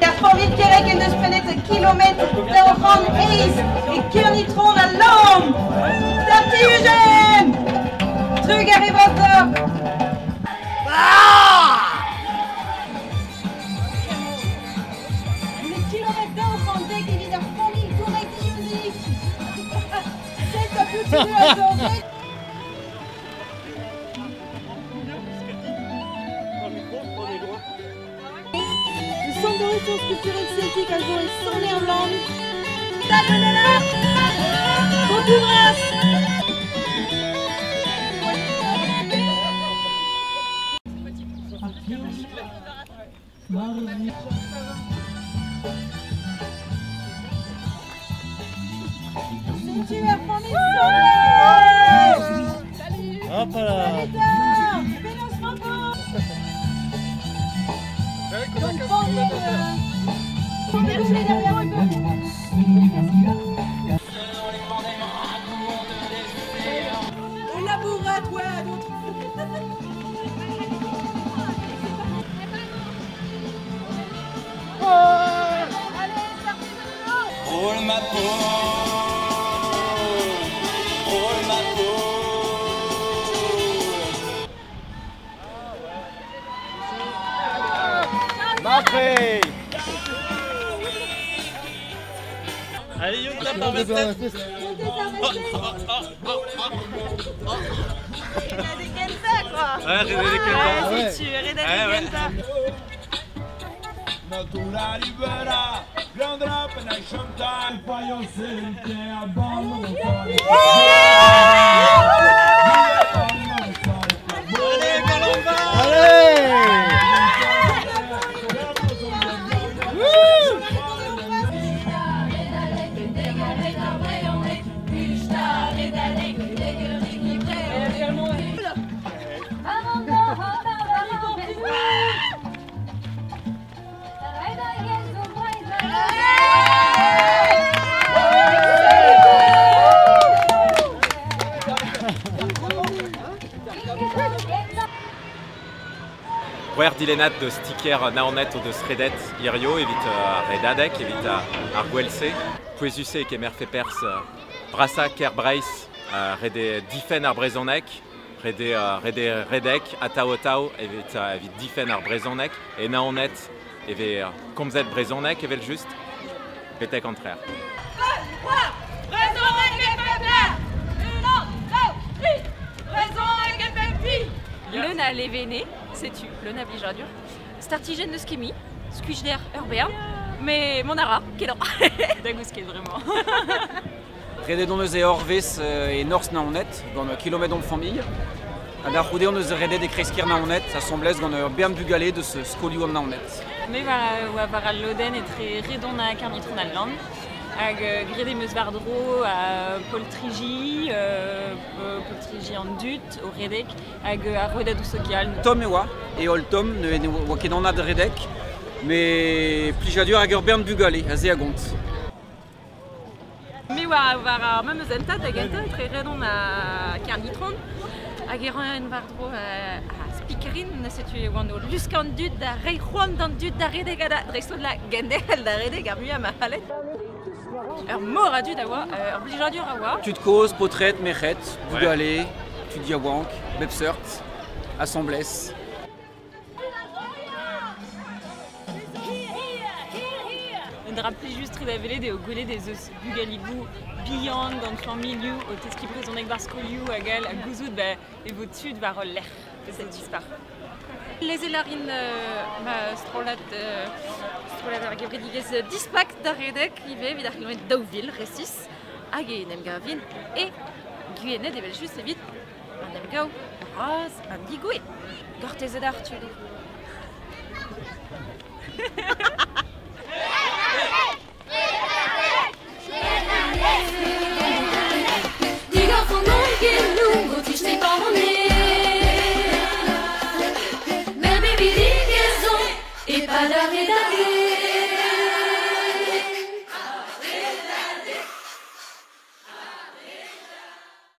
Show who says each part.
Speaker 1: Ar familh Kerreg en deus prenet kilometr 208 e Kernitron al Lann. Startijenn! Trugarez vras deoc'h! Kilometr 210 evit ar familh Goureg Music. Sed a putu a zo ret. Le centre de ressources culturelles celtiques a zo e Sant-Ervlan. Bon Setu ar familh Soler!
Speaker 2: Hop là.
Speaker 1: Salut! Penaos Franco! Donc famille, famille derrière. On labourera toi d'autres. Allez, c'est parti de l'eau.
Speaker 3: Roule ma peau, roule ma peau.
Speaker 2: Marfait. Allez, Youn, tape par ma tête.
Speaker 1: Reda quoi.
Speaker 2: Ouais, Reda Genta.
Speaker 1: Ouais, c'est tu, Reda Genta.
Speaker 3: Natura libera, viendra pena chantar,
Speaker 2: Allez, Colomba. Allez. C'hwec'h dilenad deus ti-kêr Naoned o deus redet hirio evit ar redadeg, evit ar gwel-se. Pouezus eo e kemerfe perzh brasañ kêr Breizh, ret eo difenn ar brezhoneg, ret eo redek atav-atav evit difenn ar brezhoneg. E Naoned e vez komzet brezhoneg evel-just, betek an trec'h.
Speaker 1: 2, 3, brezhoneg e pep lec'h! 1, 2, 3, brezhoneg e pep ti!
Speaker 4: Leun a levene, setu leun a blijadur. Startijenn n'eus ket mui, skuizhder ur bern, met mont a ra, kenañ.
Speaker 5: Da gousket vraiment.
Speaker 6: Redet hon eus e Orvez e Norzh Naoned gant kilometr hon familh. Ha da c'houde hon eus redet e kreiz-kêr Naoned, asambles gant ur bern bugale deus skolioù an Naoned.
Speaker 5: Me oa war al lodenn etre Redon ha Kernitron al Lann. Hag graet em eus war-dro a poltriji, poltriji an dud o redek hag ar rouedadoù sokial.
Speaker 6: Tomm e oa, e holl tomm, ne oa ket anat redek, met plijadur hag ur bern bugale, aze a gont.
Speaker 4: Me oa war ar memes hentad da gentañ etre Redon ha Kernitron hag e ran war-dro a spikerin, setu e oan o luskañ an dud da reiñ c'hoant d'an dud da redek ha da dreist-holl da genderc'hel da redek ar muiañ ma c'hallet. Ur mor a dud a oa, ur blijadur a oa.
Speaker 6: Tud kozh, paotred, merc'hed, bugale, tud yaouank, bep seurt, asambles.
Speaker 5: Un dra plijus-tre da welet eo gwelet ez eus bugaligoù bihan gant familhoù o teskiñ brezhoneg war skolioù hag all ha gouzout ba e vo tud war ul lec'h. C'est dispar.
Speaker 4: Lezel a rin ma strollad strollad ar gevredigezh Dispak da redek ivez evit ar c'hilometr 2000 resis hag en em gavin e Gwened evel-just evit an emgav bras an digoue. Gortezet ar tudoù.
Speaker 7: E pa da redadeg.